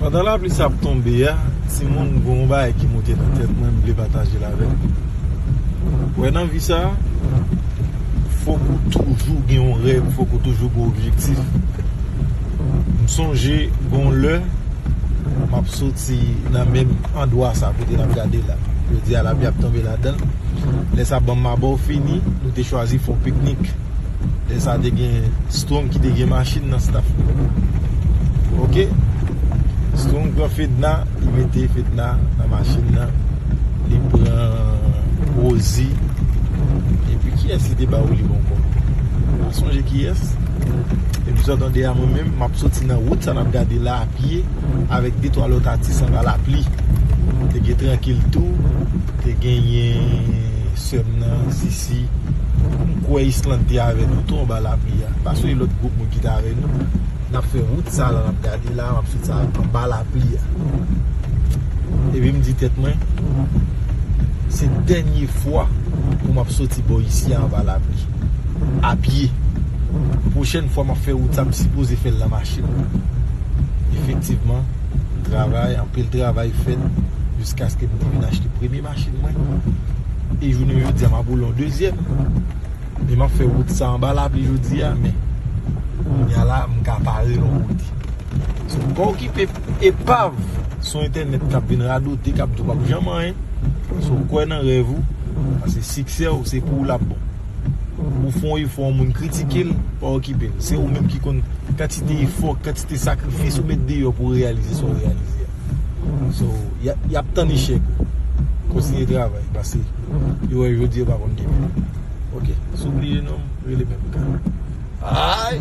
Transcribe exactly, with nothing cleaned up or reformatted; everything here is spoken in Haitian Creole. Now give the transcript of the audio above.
Pandan lapli sa ap tonbe a, timoun, gen yon bagay ki monte nan tèt mwen, m vle pataje l avè nou. Wè, nan vi sa, fòk ou toujou gen yon rèv, fòk ou toujou gen objektif. M sonje gen yon lè, m ap soti nan menm andwa sa kote n ap gade la. Jodi a, lapli ap tonbe ladan l. Lè sa, ban m mabò fini, nou te chwazi fè yon piknik. Lè sa, te gen Strong ki te gen machin nan staff. Ok? Strong pran Fedna, li mete Fedna nan machin nan. Li pran Rosie. Epi kiyès ki te ba w li ankò? M pa sonje kiyès. Epi sa w tande a, mwen menm, m ap soti nan wout sa n ap gade la apye avèk de twa lòt atis anba lapli. Te gen Trankil tou, te genyen sè m nan, Sisi. M kwè Islande te avè nou tou anba lapli a. Pa sonje lòt gwoup moun ki te avè nou. N ap fè wout sa la, n ap gade la, m ap sot sa anba lapli a. Epi m di tèt mwen, se dènye fwa pou m ap soti bò isi a anba lapli. Apye. Pwochèn fwa m ap fè wout sa, m sipoze fè l nan machin. Efektivman, travay, anpil travay fèt, jiskaske m te vin achte premye machin mwen. E jounen jodi a, m ap woule yon dezyèm. Men m ap fè wout sa anba lapli jodi a, men kounye a la, m ka pare l yon kote. So, pa okipe, epav sou entènèt k ap vin radote, k ap di w p ap janm anyen. So, kwè nan rèv ou, paske siksè w, se pou ou l ap bon. Ou fè yon efò, yon moun kritike l, pa okipe l. Se ou menm ki konn kantite efò, kantite sakrifis ou met deyò pou w reyalize sa w reyalize a. So, y a, y ap tann echèk ou. Kontinye travay, paske yo wè jodi, yo pa konn demen. Ok, si w bliye non m, rele menm ka. Ay!